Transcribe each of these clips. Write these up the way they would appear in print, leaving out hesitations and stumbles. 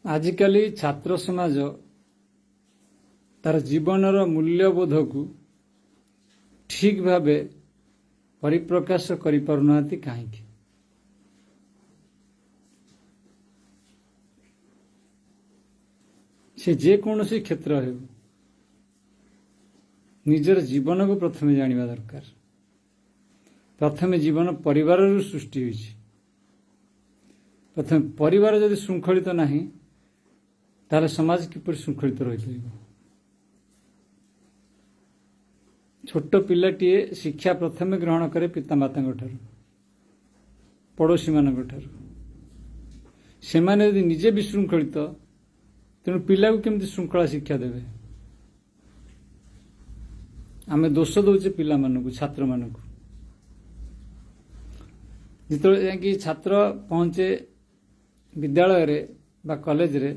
ଆଜିକାଲି ଛାତ୍ର ସମାଜ ତାର ଜୀବନର ମୂଲ୍ୟବୋଧକୁ ଠିକ୍ ଭାବେ ପରିପ୍ରକାଶ କରିପାରୁନାହାନ୍ତି କାହିଁକି? ସେ ଯେକୌଣସି କ୍ଷେତ୍ର ହେଉ, ନିଜର ଜୀବନକୁ ପ୍ରଥମେ ଜାଣିବା ଦରକାର। ପ୍ରଥମେ ଜୀବନ ପରିବାରରୁ ସୃଷ୍ଟି ହୋଇଛି। ପ୍ରଥମେ ପରିବାର ଯଦି ଶୃଙ୍ଖଳିତ ନାହିଁ, ତାହେଲେ ସମାଜ କିପରି ଶୃଙ୍ଖଳିତ ରହିପାରିବ? ଛୋଟ ପିଲାଟିଏ ଶିକ୍ଷା ପ୍ରଥମେ ଗ୍ରହଣ କରେ ପିତାମାତାଙ୍କ ଠାରୁ, ପଡ଼ୋଶୀମାନଙ୍କ ଠାରୁ। ସେମାନେ ଯଦି ନିଜେ ବିଶୃଙ୍ଖଳିତ, ତେଣୁ ପିଲାକୁ କେମିତି ଶୃଙ୍ଖଳା ଶିକ୍ଷା ଦେବେ? ଆମେ ଦୋଷ ଦେଉଛେ ପିଲାମାନଙ୍କୁ, ଛାତ୍ରମାନଙ୍କୁ। ଯେତେବେଳେ ଯାଇକି ଛାତ୍ର ପହଞ୍ଚେ ବିଦ୍ୟାଳୟରେ ବା କଲେଜରେ,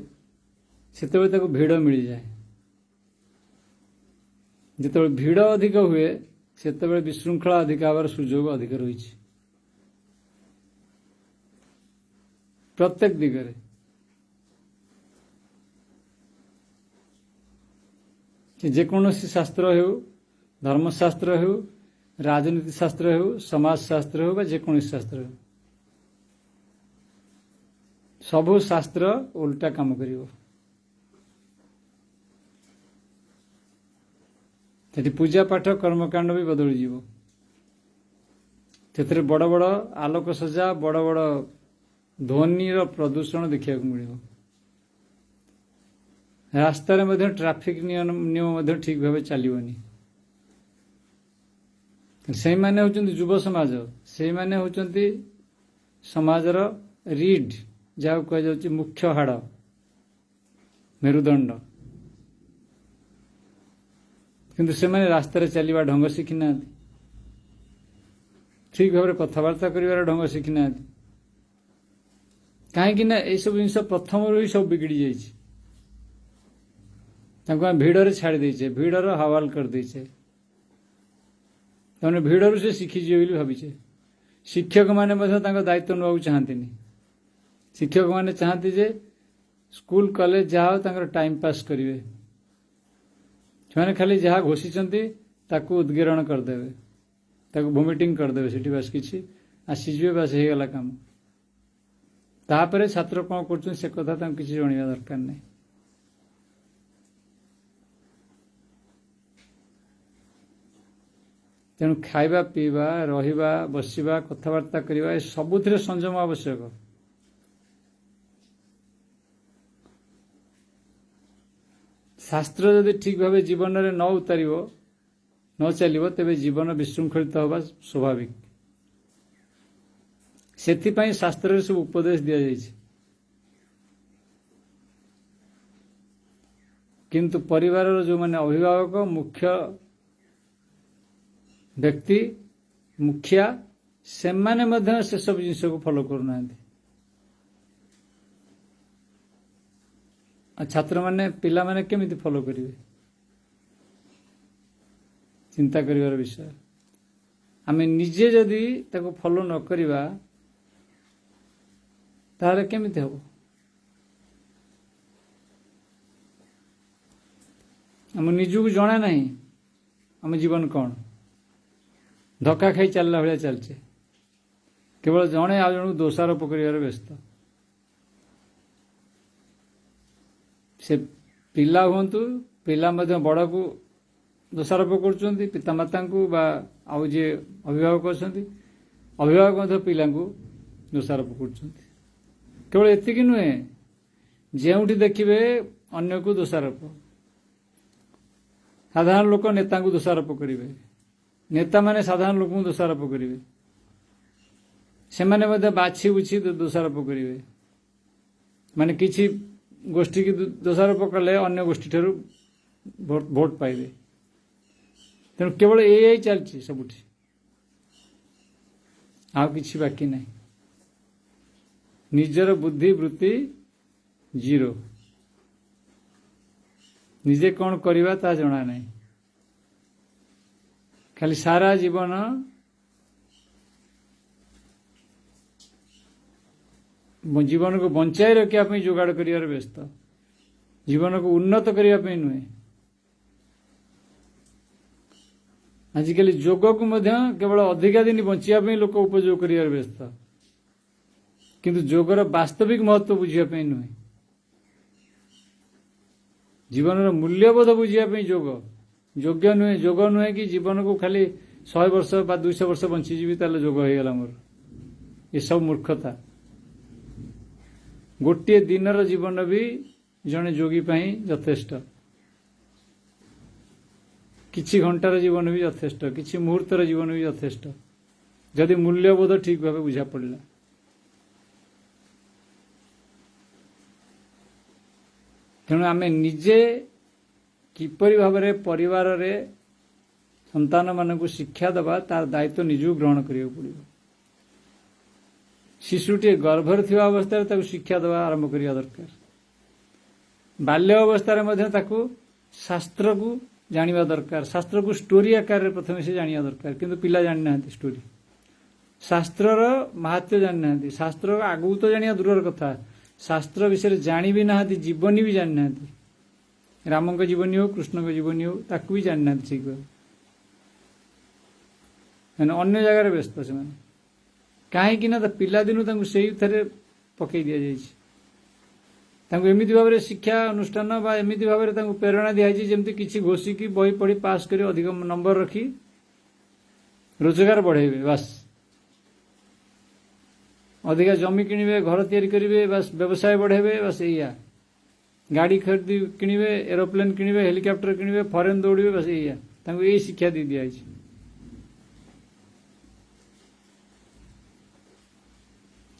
ସେତେବେଳେ ତାକୁ ଭିଡ଼ ମିଳିଯାଏ। ଯେତେବେଳେ ଭିଡ଼ ଅଧିକ ହୁଏ, ସେତେବେଳେ ବିଶୃଙ୍ଖଳା ଅଧିକ ହେବାର ସୁଯୋଗ ଅଧିକ ରହିଛି ପ୍ରତ୍ୟେକ ଦିଗରେ। ଯେକୌଣସି ଶାସ୍ତ୍ର ହେଉ, ଧର୍ମଶାସ୍ତ୍ର ହେଉ, ରାଜନୀତି ଶାସ୍ତ୍ର ହେଉ, ସମାଜଶାସ୍ତ୍ର ହେଉ ବା ଯେକୌଣସି ଶାସ୍ତ୍ର ହେଉ, ସବୁ ଶାସ୍ତ୍ର ଓଲଟା କାମ କରିବ। ସେଠି ପୂଜା ପାଠ କର୍ମକାଣ୍ଡ ବି ବଦଳିଯିବ। ସେଥିରେ ବଡ଼ ବଡ଼ ଆଲୋକ ସଜା, ବଡ଼ ବଡ଼ ଧ୍ୱନିର ପ୍ରଦୂଷଣ ଦେଖିବାକୁ ମିଳିବ। ରାସ୍ତାରେ ମଧ୍ୟ ଟ୍ରାଫିକ୍ ନିୟମ ମଧ୍ୟ ଠିକ୍ ଭାବେ ଚାଲିବନି। ସେଇମାନେ ହେଉଛନ୍ତି ଯୁବ ସମାଜ, ସେଇମାନେ ହେଉଛନ୍ତି ସମାଜର ରିଡ୍, ଯାହାକୁ କୁହାଯାଉଛି ମୁଖ୍ୟ ହାଡ଼, ମେରୁଦଣ୍ଡ। କିନ୍ତୁ ସେମାନେ ରାସ୍ତାରେ ଚାଲିବା ଢଙ୍ଗ ଶିଖିନାହାନ୍ତି, ଠିକ୍ ଭାବରେ କଥାବାର୍ତ୍ତା କରିବାର ଢଙ୍ଗ ଶିଖିନାହାନ୍ତି। କାହିଁକି ନା ଏଇସବୁ ଜିନିଷ ପ୍ରଥମରୁ ହିଁ ସବୁ ବିଗିଡ଼ି ଯାଇଛି। ତାଙ୍କୁ ଆମେ ଭିଡ଼ରେ ଛାଡ଼ି ଦେଇଛେ, ଭିଡ଼ର ହାୱାଲ କରିଦେଇଛେ। ତାମାନେ ଭିଡ଼ରୁ ସେ ଶିଖିଯିବେ ବୋଲି ଭାବିଛେ। ଶିକ୍ଷକମାନେ ମଧ୍ୟ ତାଙ୍କ ଦାୟିତ୍ୱ ନେବାକୁ ଚାହାନ୍ତିନି। ଶିକ୍ଷକମାନେ ଚାହାନ୍ତି ଯେ ସ୍କୁଲ କଲେଜ ଯାହା ହଉ ତାଙ୍କର ଟାଇମ୍ ପାସ୍ କରିବେ। ସେମାନେ ଖାଲି ଯାହା ଘୋଷିଛନ୍ତି ତାକୁ ଉଦ୍ଗୀରଣ କରିଦେବେ, ତାକୁ ଭୋମିଟିଂ କରିଦେବେ, ସେଠି ବାସ୍ କିଛି ଆସିଯିବେ, ବାସ୍ ହେଇଗଲା କାମ। ତାପରେ ଛାତ୍ର କ'ଣ କରୁଛନ୍ତି ସେ କଥା ତାଙ୍କୁ କିଛି ଜଣିବା ଦରକାର ନାହିଁ। ତେଣୁ ଖାଇବା, ପିଇବା, ରହିବା, ବସିବା, କଥାବାର୍ତ୍ତା କରିବା, ଏ ସବୁଥିରେ ସଂଯମ ଆବଶ୍ୟକ। ଶାସ୍ତ୍ର ଯଦି ଠିକ୍ ଭାବେ ଜୀବନରେ ନ ଉତାରିବ, ନ ଚାଲିବ, ତେବେ ଜୀବନ ବିଶୃଙ୍ଖଳିତ ହେବା ସ୍ୱାଭାବିକ। ସେଥିପାଇଁ ଶାସ୍ତ୍ରରେ ସବୁ ଉପଦେଶ ଦିଆଯାଇଛି। କିନ୍ତୁ ପରିବାରର ଯେଉଁମାନେ ଅଭିଭାବକ, ମୁଖ୍ୟ ବ୍ୟକ୍ତି, ମୁଖିଆ, ସେମାନେ ମଧ୍ୟ ସେସବୁ ଜିନିଷକୁ ଫଲୋ କରୁନାହାନ୍ତି। ଆଉ ଛାତ୍ରମାନେ, ପିଲାମାନେ କେମିତି ଫଲୋ କରିବେ? ଚିନ୍ତା କରିବାର ବିଷୟ। ଆମେ ନିଜେ ଯଦି ତାକୁ ଫଲୋ ନ କରିବା, ତାହେଲେ କେମିତି ହେବ? ଆମ ନିଜକୁ ଜଣା ନାହିଁ ଆମ ଜୀବନ କ'ଣ, ଧକ୍କା ଖାଇ ଚାଲିଲା ଭଳିଆ ଚାଲିଛେ। କେବଳ ଜଣେ ଆଉ ଜଣକୁ ଦୋଷାରୋପ କରିବାରେ ବ୍ୟସ୍ତ। ସେ ପିଲା ହୁଅନ୍ତୁ, ପିଲା ମଧ୍ୟ ବଡ଼କୁ ଦୋଷାରୋପ କରୁଛନ୍ତି, ପିତାମାତାଙ୍କୁ ବା ଆଉ ଯିଏ ଅଭିଭାବକ ଅଛନ୍ତି, ଅଭିଭାବକ ମଧ୍ୟ ପିଲାଙ୍କୁ ଦୋଷାରୋପ କରୁଛନ୍ତି। କେବଳ ଏତିକି ନୁହେଁ, ଯେଉଁଠି ଦେଖିବେ ଅନ୍ୟକୁ ଦୋଷାରୋପ। ସାଧାରଣ ଲୋକ ନେତାଙ୍କୁ ଦୋଷାରୋପ କରିବେ, ନେତାମାନେ ସାଧାରଣ ଲୋକଙ୍କୁ ଦୋଷାରୋପ କରିବେ, ସେମାନେ ମଧ୍ୟ ବାଛି ବୁଛି ଦୋଷାରୋପ କରିବେ। ମାନେ କିଛି ଗୋଷ୍ଠୀକି ଦୋଷାରୋପ କଲେ ଅନ୍ୟ ଗୋଷ୍ଠୀ ଠାରୁ ଭୋଟ ପାଇବେ। ତେଣୁ କେବଳ ଏଇଆ ଚାଲିଛି ସବୁଠି, ଆଉ କିଛି ବାକି ନାହିଁ। ନିଜର ବୁଦ୍ଧି ବୃତ୍ତି ଜିରୋ, ନିଜେ କ'ଣ କରିବା ତାହା ଜଣା ନାହିଁ। ଖାଲି ସାରା ଜୀବନ ଜୀବନକୁ ବଞ୍ଚାଇ ରଖିବା ପାଇଁ ଯୋଗାଡ଼ କରିବାରେ ବ୍ୟସ୍ତ, ଜୀବନକୁ ଉନ୍ନତ କରିବା ପାଇଁ ନୁହେଁ। ଆଜିକାଲି ଯୋଗକୁ ମଧ୍ୟ କେବଳ ଅଧିକା ଦିନ ବଞ୍ଚିବା ପାଇଁ ଲୋକ ଉପଯୋଗ କରିବାରେ ବ୍ୟସ୍ତ, କିନ୍ତୁ ଯୋଗର ବାସ୍ତବିକ ମହତ୍ଵ ବୁଝିବା ପାଇଁ ନୁହେଁ। ଜୀବନର ମୂଲ୍ୟବୋଧ ବୁଝିବା ପାଇଁ ଯୋଗ ଯୋଗ୍ୟ ନୁହେଁ। ଯୋଗ ନୁହେଁ କି ଜୀବନକୁ ଖାଲି 100 ବର୍ଷ ବା 200 ବର୍ଷ ବଞ୍ଚିଯିବି ତାହେଲେ ଯୋଗ ହେଇଗଲା ମୋର, ଏସବୁ ମୂର୍ଖତା। ଗୋଟିଏ ଦିନର ଜୀବନ ବି ଜଣେ ଯୋଗୀ ପାଇଁ ଯଥେଷ୍ଟ, କିଛି ଘଣ୍ଟାର ଜୀବନ ବି ଯଥେଷ୍ଟ, କିଛି ମୁହୂର୍ତ୍ତର ଜୀବନ ବି ଯଥେଷ୍ଟ, ଯଦି ମୂଲ୍ୟବୋଧ ଠିକ୍ ଭାବେ ବୁଝା ପଡ଼ିଲା। ତେଣୁ ଆମେ ନିଜେ କିପରି ଭାବରେ ପରିବାରରେ ସନ୍ତାନମାନଙ୍କୁ ଶିକ୍ଷା ଦେବା ତାର ଦାୟିତ୍ୱ ନିଜକୁ ଗ୍ରହଣ କରିବାକୁ ପଡ଼ିବ। ଶିଶୁଟିଏ ଗର୍ଭରେ ଥିବା ଅବସ୍ଥାରେ ତାକୁ ଶିକ୍ଷା ଦେବା ଆରମ୍ଭ କରିବା ଦରକାର। ବାଲ୍ୟ ଅବସ୍ଥାରେ ମଧ୍ୟ ତାକୁ ଶାସ୍ତ୍ରକୁ ଜାଣିବା ଦରକାର। ଶାସ୍ତ୍ରକୁ ଷ୍ଟୋରି ଆକାରରେ ପ୍ରଥମେ ସେ ଜାଣିବା ଦରକାର, କିନ୍ତୁ ପିଲା ଜାଣିନାହାନ୍ତି ଷ୍ଟୋରି, ଶାସ୍ତ୍ରର ମାହାତ୍ମ୍ୟ ଜାଣିନାହାନ୍ତି। ଶାସ୍ତ୍ର ଆଗକୁ ତ ଜାଣିବା ଦୂରର କଥା, ଶାସ୍ତ୍ର ବିଷୟରେ ଜାଣି ବି ନାହାନ୍ତି, ଜୀବନୀ ବି ଜାଣିନାହାନ୍ତି। ରାମଙ୍କ ଜୀବନୀ ହଉ କୃଷ୍ଣଙ୍କ ଜୀବନୀ ହଉ ତାକୁ ବି ଜାଣିନାହାନ୍ତି ଠିକ୍ ଭାବେ, ମାନେ ଅନ୍ୟ ଜାଗାରେ ବ୍ୟସ୍ତ ସେମାନେ। କାହିଁକି ନା ତା ପିଲାଦିନୁ ତାଙ୍କୁ ସେଇଥିରେ ପକେଇ ଦିଆଯାଇଛି। ତାଙ୍କୁ ଏମିତି ଭାବରେ ଶିକ୍ଷା ଅନୁଷ୍ଠାନ ବା ଏମିତି ଭାବରେ ତାଙ୍କୁ ପ୍ରେରଣା ଦିଆଯାଇଛି ଯେମିତି କିଛି ଘୋଷିକି ବହି ପଢ଼ି ପାସ୍ କରି ଅଧିକ ନମ୍ବର ରଖି ରୋଜଗାର ବଢ଼େଇବେ, ବାସ୍ ଅଧିକା ଜମି କିଣିବେ, ଘର ତିଆରି କରିବେ, ବାସ୍ ବ୍ୟବସାୟ ବଢ଼େଇବେ, ବାସ୍ ଏଇଆ। ଗାଡ଼ି ଖରିଦି କିଣିବେ, ଏରୋପ୍ଲେନ୍ କିଣିବେ, ହେଲିକପ୍ଟର କିଣିବେ, ଫରେନ୍ ଦୌଡ଼ିବେ, ବାସ୍ ଏଇଆ। ତାଙ୍କୁ ଏଇ ଶିକ୍ଷା ଦେଇ ଦିଆଯାଇଛି।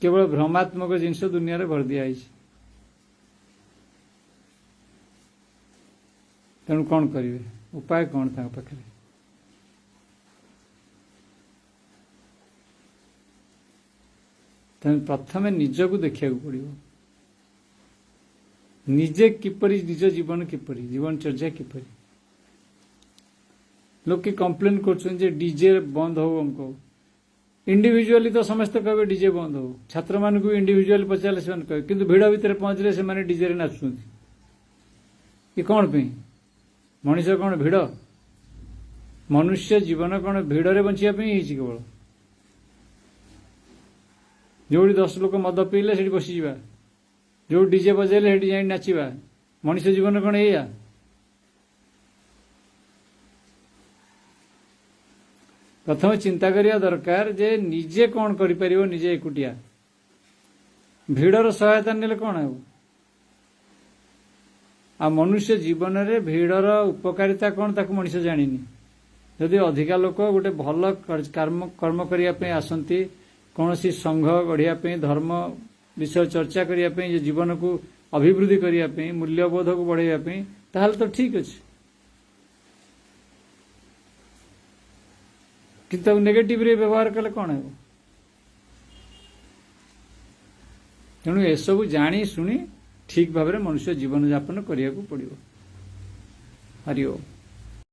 କେବଳ ଭ୍ରମାତ୍ମକ ଜିନିଷ ଦୁନିଆରେ ଭରି ଦିଆଯାଇଛି। ତେଣୁ କ'ଣ କରିବେ, ଉପାୟ କ'ଣ ତାଙ୍କ ପାଖରେ? ତେଣୁ ପ୍ରଥମେ ନିଜକୁ ଦେଖିବାକୁ ପଡ଼ିବ, ନିଜେ କିପରି, ନିଜ ଜୀବନ କିପରି, ଜୀବନଚର୍ଯ୍ୟା କିପରି। ଲୋକେ କମ୍ପ୍ଲେନ୍ କରୁଛନ୍ତି ଯେ ଡିଜେ ବନ୍ଦ ହଉ ଅମକ। ଇଣ୍ଡିଭିଜୁଆଲି ତ ସମସ୍ତେ କହିବେ ଡିଜେ ବନ୍ଦ ହଉ, ଛାତ୍ରମାନଙ୍କୁ ଇଣ୍ଡିଭିଜୁଆଲି ପଚାରିଲେ ସେମାନେ କହିବେ, କିନ୍ତୁ ଭିଡ଼ ଭିତରେ ପହଞ୍ଚିଲେ ସେମାନେ ଡିଜେରେ ନାଚୁଛନ୍ତି। ଇଏ କ'ଣ ପାଇଁ? ମଣିଷ କ'ଣ ଭିଡ଼? ମନୁଷ୍ୟ ଜୀବନ କ'ଣ ଭିଡ଼ରେ ବଞ୍ଚିବା ପାଇଁ ହେଇଛି କେବଳ? ଯେଉଁଠି 10 ଲୋକ ମଦ ପିଇଲେ ସେଠି ବସିଯିବା, ଯେଉଁଠି ଡିଜେ ବଜେଇଲେ ସେଠି ଯାଇ ନାଚିବା, ମଣିଷ ଜୀବନ କ'ଣ ଏଇଆ? ପ୍ରଥମେ ଚିନ୍ତା କରିବା ଦରକାର ଯେ ନିଜେ କ'ଣ କରିପାରିବ, ନିଜେ ଏକୁଟିଆ। ଭିଡ଼ର ସହାୟତା ନେଲେ କ'ଣ ହେବ? ଆଉ ମନୁଷ୍ୟ ଜୀବନରେ ଭିଡ଼ର ଉପକାରିତା କ'ଣ ତାକୁ ମଣିଷ ଜାଣିନି। ଯଦି ଅଧିକା ଲୋକ ଗୋଟେ ଭଲ କର୍ମ କରିବା ପାଇଁ ଆସନ୍ତି, କୌଣସି ସଂଘ ଗଢ଼ିବା ପାଇଁ, ଧର୍ମ ବିଷୟ ଚର୍ଚ୍ଚା କରିବା ପାଇଁ, ଯେ ଜୀବନକୁ ଅଭିବୃଦ୍ଧି କରିବା ପାଇଁ, ମୂଲ୍ୟବୋଧକୁ ବଢ଼ାଇବା ପାଇଁ, ତାହେଲେ ତ ଠିକ୍ ଅଛି। କିନ୍ତୁ ତାକୁ ନେଗେଟିଭରେ ବ୍ୟବହାର କଲେ କ'ଣ ହେବ? ତେଣୁ ଏସବୁ ଜାଣି ଶୁଣି ଠିକ୍ ଭାବରେ ମନୁଷ୍ୟ ଜୀବନଯାପନ କରିବାକୁ ପଡ଼ିବ। ହରି ଓମ୍।